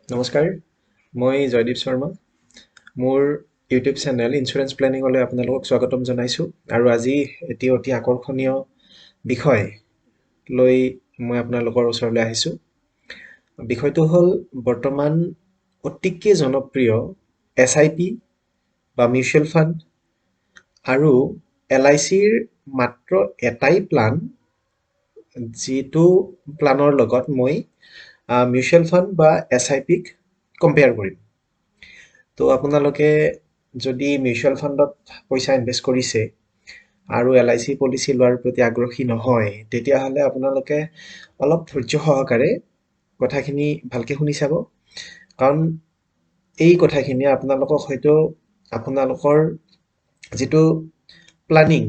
নমস্কাৰ, মই জয়দীপ শৰ্মা। মোৰ ইউটিউব চেনেল ইঞ্চুৰেঞ্চ প্লেনিঙলৈ আপোনালোকক স্বাগতম জনাইছোঁ আৰু আজি এটি অতি আকৰ্ষণীয় বিষয় লৈ মই আপোনালোকৰ ওচৰলৈ আহিছোঁ। বিষয়টো হ'ল বৰ্তমান অতিকে জনপ্ৰিয় এছআইপি বা মিউচুৱেল ফাণ্ড আৰু এলআইচিৰ মাত্ৰ এটাই প্লান, যিটো প্লানৰ লগত মই মিউচুৱেল ফাণ্ড বা এছআইপিক কম্পেয়াৰ কৰিম। তো আপোনালোকে যদি মিউচুৱেল ফাণ্ডত পইচা ইনভেষ্ট কৰিছে আৰু এলআইচি পলিচি লোৱাৰ প্ৰতি আগ্ৰহী নহয়, তেতিয়াহ'লে আপোনালোকে অলপ ধৈৰ্য সহকাৰে কথাখিনি ভালকৈ শুনি চাব, কাৰণ এই কথাখিনিয়ে আপোনালোকক হয়তো আপোনালোকৰ যিটো প্লানিং,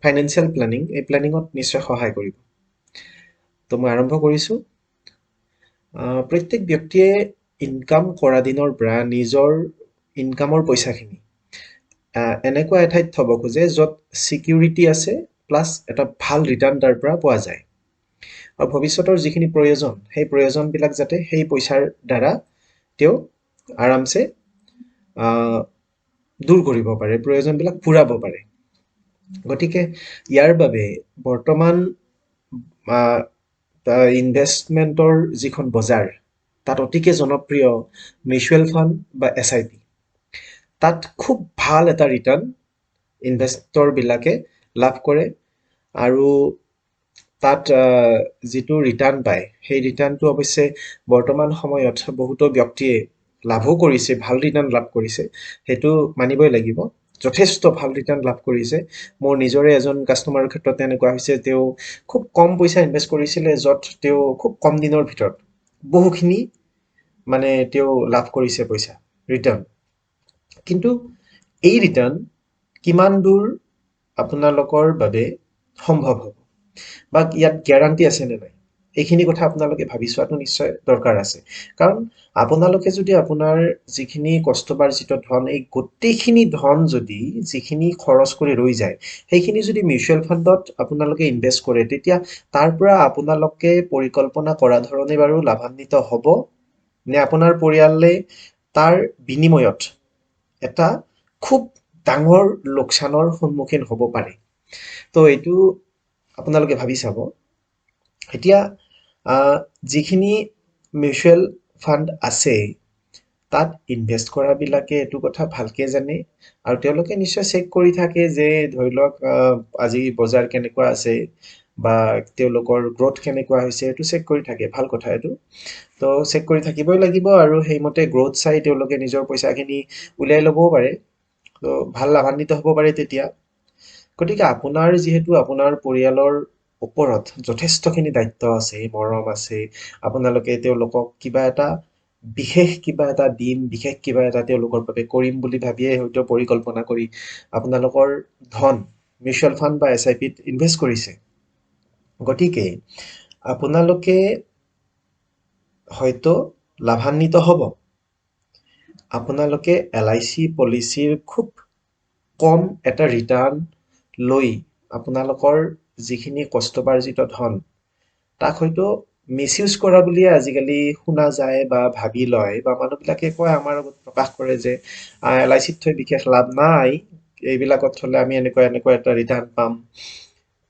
ফাইনেন্সিয়েল প্লানিং, এই প্লেনিঙত নিশ্চয় সহায় কৰিব। তো মই আৰম্ভ কৰিছোঁ। প্ৰত্যেক ব্যক্তিয়ে ইনকাম কৰা দিনৰ পৰা নিজৰ ইনকামৰ পইচাখিনি এনেকুৱা এঠাইত থ'ব খোজে য'ত ছিকিউৰিটি আছে, প্লাছ এটা ভাল ৰিটাৰ্ণ তাৰ পৰা পোৱা যায় আৰু ভৱিষ্যতৰ যিখিনি প্ৰয়োজন, সেই প্ৰয়োজনবিলাক যাতে সেই পইচাৰ দ্বাৰা তেওঁ আৰামছে দূৰ কৰিব পাৰে, প্ৰয়োজনবিলাক পূৰাব পাৰে। গতিকে ইয়াৰ বাবে বৰ্তমান ইনভেষ্টমেণ্টৰ যিখন বজাৰ, তাত অতিকে জনপ্ৰিয় মিউচুৱেল ফাণ্ড বা এছআইপি। তাত খুব ভাল এটা ৰিটাৰ্ণ ইনভেষ্টৰবিলাকে লাভ কৰে আৰু তাত যিটো ৰিটাৰ্ণ পায়, সেই ৰিটাৰ্ণটো অৱশ্যে বৰ্তমান সময়ত বহুতো ব্যক্তিয়ে লাভো কৰিছে, ভাল ৰিটাৰ্ণ লাভ কৰিছে, সেইটো মানিবই লাগিব। যথেষ্ট ভাল ৰিটাৰ্ণ লাভ কৰিছে। মোৰ নিজৰে এজন কাষ্টমাৰৰ ক্ষেত্ৰত তেনেকুৱা হৈছে। তেওঁ খুব কম পইচা ইনভেষ্ট কৰিছিলে, য'ত তেওঁ খুব কম দিনৰ ভিতৰত বহুখিনি মানে তেওঁ লাভ কৰিছে পইচা ৰিটাৰ্ণ। কিন্তু এই ৰিটাৰ্ণ কিমান দূৰ আপোনালোকৰ বাবে সম্ভৱ হ'ব বা ইয়াত গেৰাণ্টি আছে নে নাই, এইখিনি কথা আপোনালোকে ভাবি চোৱাটো নিশ্চয় দৰকাৰ আছে। কাৰণ আপোনালোকে যদি আপোনাৰ যিখিনি কষ্টবাৰ্জিত ধন, এই গোটেইখিনি ধন যদি যিখিনি খৰচ কৰি ৰৈ যায়, সেইখিনি যদি মিউচুৱেল ফাণ্ডত আপোনালোকে ইনভেষ্ট কৰে, তেতিয়া তাৰ পৰা আপোনালোকে পৰিকল্পনা কৰা ধৰণে বাৰু লাভান্বিত হ'ব নে আপোনাৰ পৰিয়ালে তাৰ বিনিময়ত এটা খুব ডাঙৰ লোকচানৰ সন্মুখীন হ'ব পাৰে? তো এইটো আপোনালোকে ভাবি চাব। এতিয়া যিখিনি মিউচুৱেল ফাণ্ড আছে, তাত ইনভেষ্ট কৰাবিলাকে এইটো কথা ভালকে জানে আৰু তেওঁলোকে নিশ্চয় চেক কৰি থাকে যে ধৰি লওক আজি বজাৰ কেনেকুৱা আছে বা তেওঁলোকৰ গ্ৰ'থ কেনেকুৱা হৈছে, এইটো চেক কৰি থাকে। ভাল কথা এইটো। তো চেক কৰি থাকিবই লাগিব আৰু সেইমতে গ্ৰ'থ চাই তেওঁলোকে নিজৰ পইচাখিনি উলিয়াই ল'বও পাৰে, তো ভাল লাভান্বিত হ'ব পাৰে তেতিয়া। গতিকে আপোনাৰ যিহেতু আপোনাৰ পৰিয়ালৰ ওপৰত যথেষ্টখিনি দায়িত্ব আছে, মৰম আছে, আপোনালোকে তেওঁলোকক কিবা এটা বিশেষ কিবা এটা দিম, বিশেষ কিবা এটা তেওঁলোকৰ বাবে কৰিম বুলি ভাবিয়ে হয়তো পৰিকল্পনা কৰি আপোনালোকৰ ধন মিউচুৱেল ফাণ্ড বা এছআইপিত ইনভেষ্ট কৰিছে। গতিকে আপোনালোকে হয়তো লাভান্বিত হ'ব, আপোনালোকে এলআইচি পলিচিৰ খুব কম এটা ৰিটাৰ্ণ লৈ আপোনালোকৰ যিখিনি কষ্টবাৰ্জিত ধন, তাক হয়তো মিছইউজ কৰা বুলিয়ে আজিকালি শুনা যায় বা ভাবি লয় বা মানুহবিলাকে কয়, আমাৰ আগত প্ৰকাশ কৰে যে এলআইচিত থৈ বিশেষ লাভ নাই, এইবিলাকত থ'লে আমি এনেকুৱা এনেকুৱা এটা ৰিটাৰ্ণ পাম।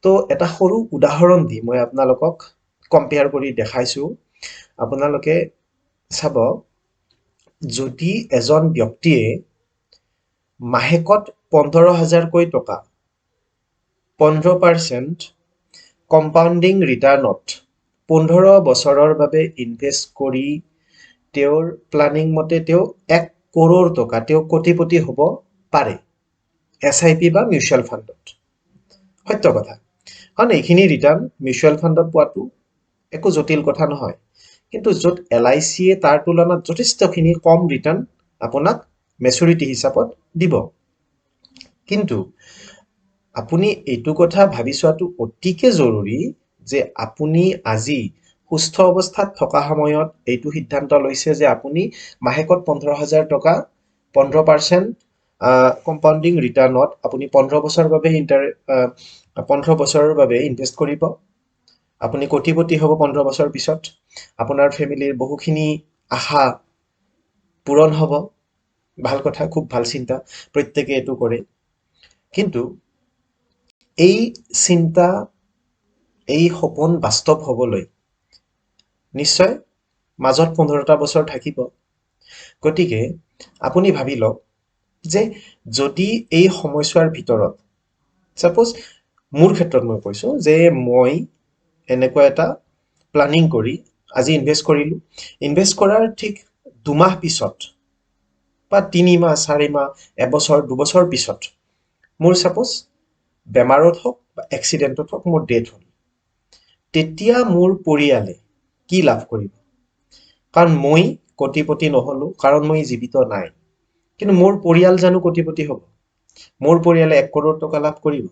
তো এটা সৰু উদাহৰণ দি মই আপোনালোকক কম্পেয়াৰ কৰি দেখাইছোঁ, আপোনালোকে চাব। যদি এজন ব্যক্তিয়ে মাহেকত 15,000কৈ টকা 15% কম্পাউণ্ডিং ৰিটাৰ্ণত 15 বছৰৰ বাবে ইনভেষ্ট কৰি তেওঁৰ প্লানিং মতে তেওঁ 1 কৰোৰ টকা, তেওঁ কোটিপতি হ'ব পাৰে এছআইপি বা মিউচুৱেল ফাণ্ডত। সত্য কথা, কাৰণ এইখিনি ৰিটাৰ্ণ মিউচুৱেল ফাণ্ডত পোৱাটো একো জটিল কথা নহয়। কিন্তু য'ত এলআইচিয়ে তাৰ তুলনাত যথেষ্টখিনি কম ৰিটাৰ্ণ আপোনাক মেচুৰিটি হিচাপত দিব। কিন্তু আপুনি এইটো কথা ভাবি চোৱাটো অতিকে জৰুৰী যে আপুনি আজি সুস্থ অৱস্থাত থকা সময়ত এইটো সিদ্ধান্ত লৈছে যে আপুনি মাহেকত 15,000 টকা 15% কম্পাউণ্ডিং ৰিটাৰ্ণত আপুনি 15 বছৰৰ বাবে ইনভেষ্ট কৰিব। আপুনি কোটিপতি হ'ব 15 বছৰ পিছত। আপোনাৰ ফেমিলিৰ বহুখিনি আশা পূৰণ হ'ব। ভাল কথা, খুব ভাল চিন্তা, প্ৰত্যেকে এইটো কৰে। কিন্তু এই চিন্তা, এই সপোন বাস্তৱ হ'বলৈ নিশ্চয় মাজত 15টা বছৰ থাকিব। গতিকে আপুনি ভাবি লওক যে যদি এই সময়ছোৱাৰ ভিতৰত, ছাপ'জ মোৰ ক্ষেত্ৰত মই কৈছোঁ যে মই এনেকুৱা এটা প্লানিং কৰি আজি ইনভেষ্ট কৰিলোঁ, ইনভেষ্ট কৰাৰ ঠিক 2 মাহ পিছত বা 3 মাহ, 4 মাহ, এবছৰ, 2 বছৰ পিছত মোৰ ছাপ'জ বেমাৰত হওক বা এক্সিডেণ্টত হওক মোৰ ডেথ হ'ল, তেতিয়া মোৰ পৰিয়ালে কি লাভ কৰিব? কাৰণ মই কোটিপতি নহ'লো, কাৰণ মই জীৱিত নাই, কিন্তু মোৰ পৰিয়াল জানো কোটিপতি হ'ব? মোৰ পৰিয়ালে 1 কৰোৰ টকা লাভ কৰিব?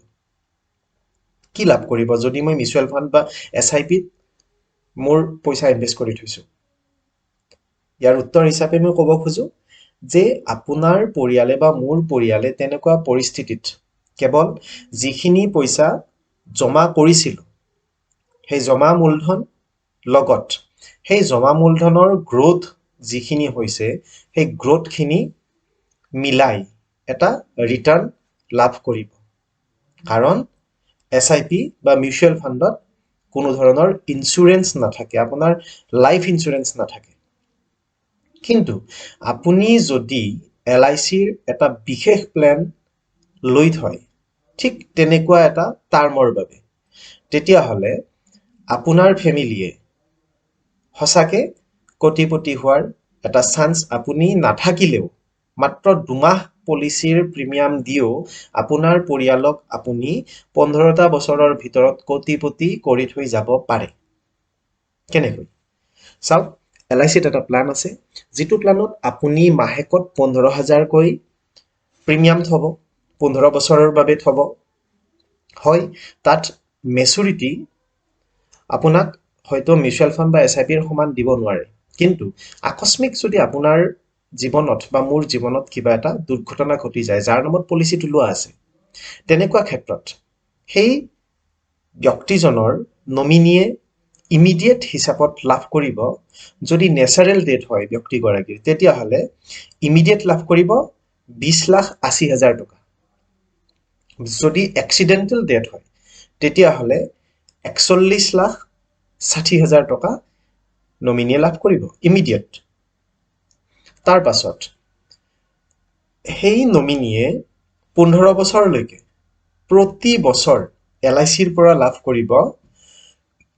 কি লাভ কৰিব যদি মই মিউচুৱেল ফাণ্ড বা এছআইপিত মোৰ পইচা ইনভেষ্ট কৰি থৈছোঁ? ইয়াৰ উত্তৰ হিচাপে মই ক'ব খোজোঁ যে আপোনাৰ পৰিয়ালে বা মোৰ পৰিয়ালে তেনেকুৱা পৰিস্থিতিত কেৱল যিখিনি পইচা জমা কৰিছিলোঁ, সেই জমা মূলধন লগত সেই জমা মূলধনৰ গ্ৰ'থ যিখিনি হৈছে, সেই গ্ৰ'থখিনি মিলাই এটা ৰিটাৰ্ণ লাভ কৰিব। কাৰণ এছআইপি বা মিউচুৱেল ফাণ্ডত কোনো ধৰণৰ ইঞ্চুৰেঞ্চ নাথাকে, আপোনাৰ লাইফ ইঞ্চুৰেঞ্চ নাথাকে। কিন্তু আপুনি যদি এলআইচিৰ এটা বিশেষ প্লেন লৈ থয় ঠিক তেনেকুৱা এটা টাৰ্মৰ বাবে, তেতিয়াহ'লে আপোনাৰ ফেমিলিয়ে সঁচাকে কোটিপতি হোৱাৰ এটা চান্স, আপুনি নাথাকিলেও মাত্ৰ 2 মাহ পলিচিৰ প্ৰিমিয়াম দিও আপোনাৰ পৰিয়ালক আপুনি 15টা বছৰৰ ভিতৰত কোটিপতি কৰি থৈ যাব পাৰে। কেনেকৈ? চাওক, এলআইচিত এটা প্লান আছে, যিটো প্লানত আপুনি মাহেকত 15 হাজাৰকৈ প্ৰিমিয়াম থ'ব, 15 বছৰৰ বাবে থ'ব। হয়, তাত মেচুৰিটি আপোনাক হয়তো মিউচুৱেল ফাণ্ড বা এছআইপিৰ সমান দিব নোৱাৰে, কিন্তু আকস্মিক যদি আপোনাৰ জীৱনত বা মোৰ জীৱনত কিবা এটা দুৰ্ঘটনা ঘটি যায়, যাৰ নামত পলিচিটো লোৱা আছে, তেনেকুৱা ক্ষেত্ৰত সেই ব্যক্তিজনৰ নমিনীয়ে ইমিডিয়েট হিচাপত লাভ কৰিব, যদি নেচাৰেল ডেথ হয় ব্যক্তিগৰাকীৰ, তেতিয়াহ'লে ইমিডিয়েট লাভ কৰিব 20 লাখ 80 হাজাৰ টকা। যদি এক্সিডেণ্টেল ডেথ হয়, তেতিয়াহ'লে 41 লাখ 60 হাজাৰ টকা নমিনীয়ে লাভ কৰিব ইমিডিয়েট। তাৰ পাছত সেই নমিনীয়ে 15 বছৰলৈকে প্ৰতি বছৰ এলআইচিৰ পৰা লাভ কৰিব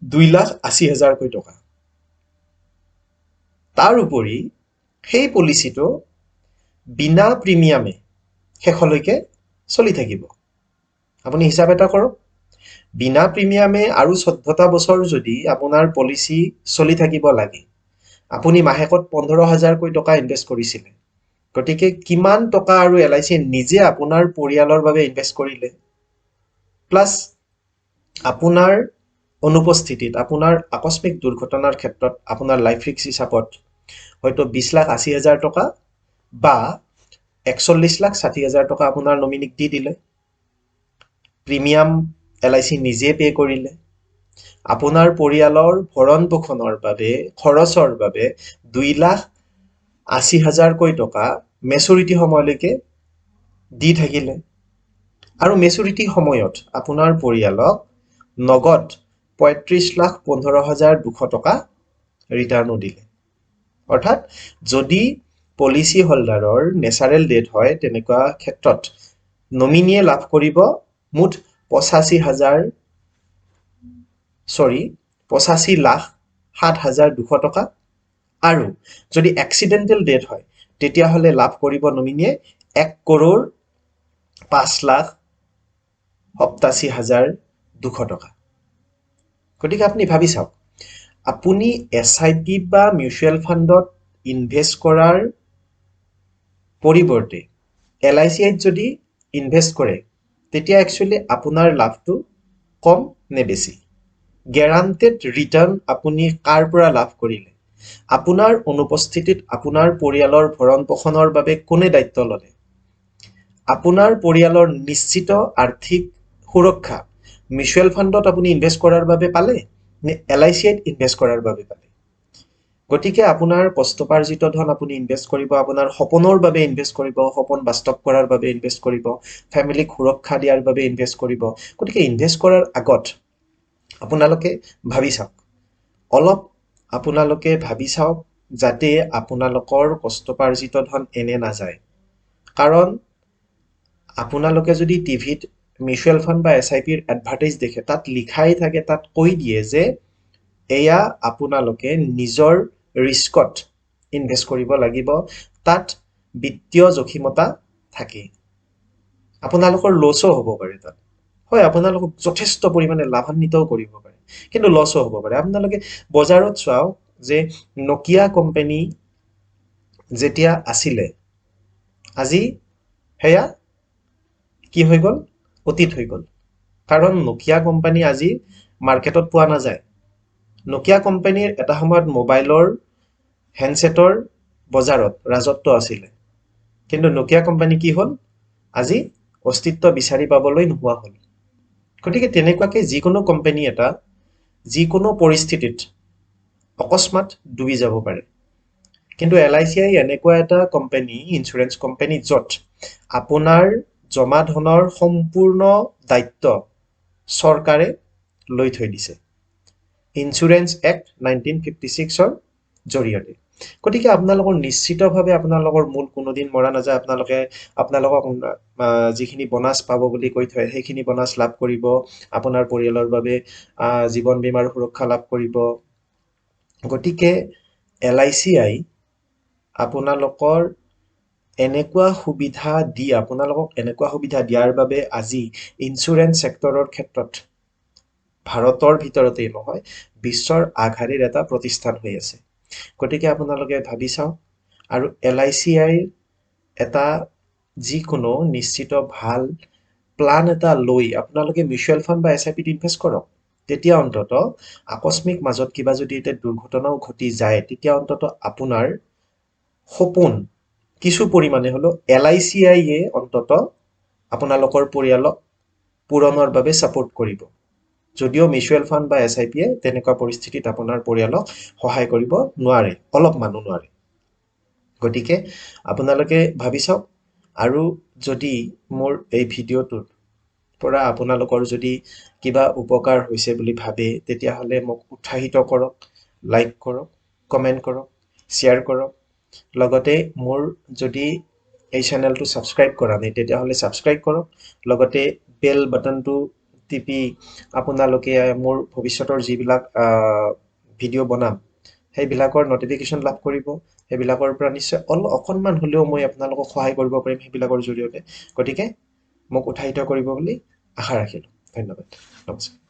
2 লাখ 80 হাজাৰকৈ টকা। তাৰ উপৰি সেই পলিচিটো বিনা প্ৰিমিয়ামে শেষলৈকে চলি থাকিব। আপুনি হিচাপ এটা কৰক, বিনা প্ৰিমিয়ামে আৰু 14টা বছৰ যদি আপোনাৰ পলিচি চলি থাকিব লাগে, আপুনি মাহেকত 15 হাজাৰকৈ টকা ইনভেষ্ট কৰিছিলে, গতিকে কিমান টকা আৰু এলআইচিয়ে নিজে আপোনাৰ পৰিয়ালৰ বাবে ইনভেষ্ট কৰিলে? প্লাছ আপোনাৰ অনুপস্থিতিত আপোনাৰ আকস্মিক দুৰ্ঘটনাৰ ক্ষেত্ৰত আপোনাৰ লাইফ ৰিস্ক হিচাপত হয়তো 20 লাখ 80 হাজাৰ টকা বা 41 লাখ 60 হাজাৰ টকা আপোনাৰ নমিনীক দি দিলে। প্ৰিমিয়াম এলআইচি নিজে পে' কৰিলে, আপোনাৰ পৰিয়ালৰ ভৰণ পোষণৰ বাবে, খৰচৰ বাবে 2 লাখ 80 হাজাৰকৈ টকা মেচুৰিটি সময়লৈকে দি থাকিলে আৰু মেচুৰিটি সময়ত আপোনাৰ পৰিয়ালক নগদ 35 লাখ 15 হাজাৰ 200 টকা ৰিটাৰ্ণো দিলে। অৰ্থাৎ যদি পলিচি হোল্ডাৰৰ নেচাৰেল ডেথ হয়, তেনেকুৱা ক্ষেত্ৰত নমিনীয়ে লাভ কৰিব মুঠ 85 হাজাৰ, ছৰি, 85 লাখ 7 হাজাৰ 200 টকা আৰু যদি এক্সিডেণ্টেল ডেথ হয়, তেতিয়াহ'লে লাভ কৰিব নমিনীয়ে 1 কৰোৰ 5 লাখ 87 হাজাৰ 200 টকা। গতিকে আপুনি ভাবি চাওক, আপুনি এছআইপি বা মিউচুৱেল ফাণ্ডত ইনভেষ্ট কৰাৰ পৰিৱৰ্তে এলআইচি আইত যদি ইনভেষ্ট কৰে, তেতিয়া একচুৱেলি আপোনাৰ লাভটো কম নে বেছি? গেৰাণ্টেড ৰিটাৰ্ণ আপুনি কাৰ পৰা লাভ কৰিলে? আপোনাৰ অনুপস্থিতিত আপোনাৰ পৰিয়ালৰ ভৰণ পোষণৰ বাবে কোনে দায়িত্ব ল'লে? আপোনাৰ পৰিয়ালৰ নিশ্চিত আৰ্থিক সুৰক্ষা মিউচুৱেল ফাণ্ডত আপুনি ইনভেষ্ট কৰাৰ বাবে পালে নে এলআইচি আইত ইনভেষ্ট কৰাৰ বাবে পালে? গতিকে আপোনাৰ কষ্টপাৰ্জিত ধন আপুনি ইনভেষ্ট কৰিব, আপোনাৰ সপোনৰ বাবে ইনভেষ্ট কৰিব, সপোন বাস্তৱ কৰাৰ বাবে ইনভেষ্ট কৰিব, ফেমিলিক সুৰক্ষা দিয়াৰ বাবে ইনভেষ্ট কৰিব। গতিকে ইনভেষ্ট কৰাৰ আগত আপোনালোকে ভাবি চাওক, অলপ আপোনালোকে ভাবি চাওক যাতে আপোনালোকৰ কষ্টপাৰ্জিত ধন এনে নাযায়। কাৰণ আপোনালোকে যদি টিভিত মিউচুৱেল ফাণ্ড বা এছ I পিৰ এডভাৰটাইজ দেখে, তাত লিখাই থাকে, তাত কৈ দিয়ে যে এয়া আপোনালোকে নিজৰ ৰিস্কত ইনভেষ্ট কৰিব লাগিব, তাত বিত্তীয় জখিমতা থাকে, আপোনালোকৰ লছো হ'ব পাৰে তাত। হয়, আপোনালোকক যথেষ্ট পৰিমাণে লাভান্বিতও কৰিব পাৰে, কিন্তু লছো হ'ব পাৰে। আপোনালোকে বজাৰত চাওক যে নকিয়া কোম্পানী যেতিয়া আছিলে, আজি সেয়া কি হৈ গ'ল, অতীত হৈ গ'ল। কাৰণ নকিয়া কোম্পানী আজি মাৰ্কেটত পোৱা নাযায়। নকিয়া কোম্পানীৰ এটা সময়ত মোবাইলৰ হেণ্ডছেটৰ বজাৰত ৰাজত্ব আছিলে, কিন্তু নকিয়া কোম্পানী কি হ'ল, আজি অস্তিত্ব বিচাৰি পাবলৈ নোহোৱা হ'ল। গতিকে তেনেকুৱাকৈ যিকোনো কোম্পানী এটা যিকোনো পৰিস্থিতিত অকস্মাত ডুবি যাব পাৰে। কিন্তু এল I C I এনেকুৱা এটা কোম্পানী, ইঞ্চুৰেঞ্চ কোম্পানী, য'ত আপোনাৰ জমা ধনৰ সম্পূৰ্ণ দায়িত্ব চৰকাৰে লৈ থৈ দিছে ইঞ্চুৰেঞ্চ এক্ট 1956ৰ জৰিয়তে। গতিকে আপোনালোকৰ নিশ্চিতভাৱে আপোনালোকৰ মূল কোনোদিন মৰা নাযায়। আপোনালোকে আপোনালোকক যিখিনি বোনাছ পাব বুলি কৈ থয়, সেইখিনি বোনাছ লাভ কৰিব, আপোনাৰ পৰিয়ালৰ বাবে জীৱন বীমাৰ সুৰক্ষা লাভ কৰিব। গতিকে এল I C I আপোনালোকৰ এনেকুৱা সুবিধা দি, আপোনালোকক এনেকুৱা সুবিধা দিয়াৰ বাবে আজি ইঞ্চুৰেঞ্চ ছেক্টৰৰ ক্ষেত্ৰত ভাৰতৰ ভিতৰতেই নহয়, বিশ্বৰ আগশাৰীৰ এটা প্ৰতিষ্ঠান হৈ আছে। গতিকে আপোনালোকে ভাবি চাওক আৰু এল I C আইৰ এটা যিকোনো নিশ্চিত ভাল প্লান এটা লৈ আপোনালোকে মিউচুৱেল ফাণ্ড বা এছ I পিত ইনভেষ্ট কৰক। তেতিয়া অন্তত আকস্মিক মাজত কিবা যদি এতিয়া দুৰ্ঘটনাও ঘটি যায়, তেতিয়া অন্তত আপোনাৰ সপোন কিছু পৰিমাণে হ'লেও এল I C আইয়ে অন্তত আপোনালোকৰ পৰিয়ালক পূৰণৰ বাবে ছাপোৰ্ট কৰিব। যদিও মিউচুৱেল ফাণ্ড বা এছ I পিয়ে তেনেকুৱা পৰিস্থিতিত আপোনাৰ পৰিয়ালক সহায় কৰিব নোৱাৰে, অলপমানো নোৱাৰে। গতিকে আপোনালোকে ভাবি চাওক। আৰু যদি মোৰ এই ভিডিঅ'টোৰ পৰা আপোনালোকৰ যদি কিবা উপকাৰ হৈছে বুলি ভাবে, তেতিয়াহ'লে মোক উৎসাহিত কৰক, লাইক কৰক, কমেণ্ট কৰক, শ্বেয়াৰ কৰক। লগতে মোৰ যদি এই চেনেলটো ছাবস্ক্ৰাইব কৰা নাই, তেতিয়াহ'লে ছাবস্ক্ৰাইব কৰক, লগতে বেল বাটনটো টিপি আপোনালোকে মোৰ ভৱিষ্যতৰ যিবিলাক ভিডিঅ' বনাম সেইবিলাকৰ নটিফিকেশ্যন লাভ কৰিব। সেইবিলাকৰ পৰা নিশ্চয় অলপ অকণমান হ'লেও মই আপোনালোকক সহায় কৰিব পাৰিম সেইবিলাকৰ জৰিয়তে। গতিকে মোক উৎসাহিত কৰিব বুলি আশা ৰাখিলোঁ। ধন্যবাদ, নমস্কাৰ।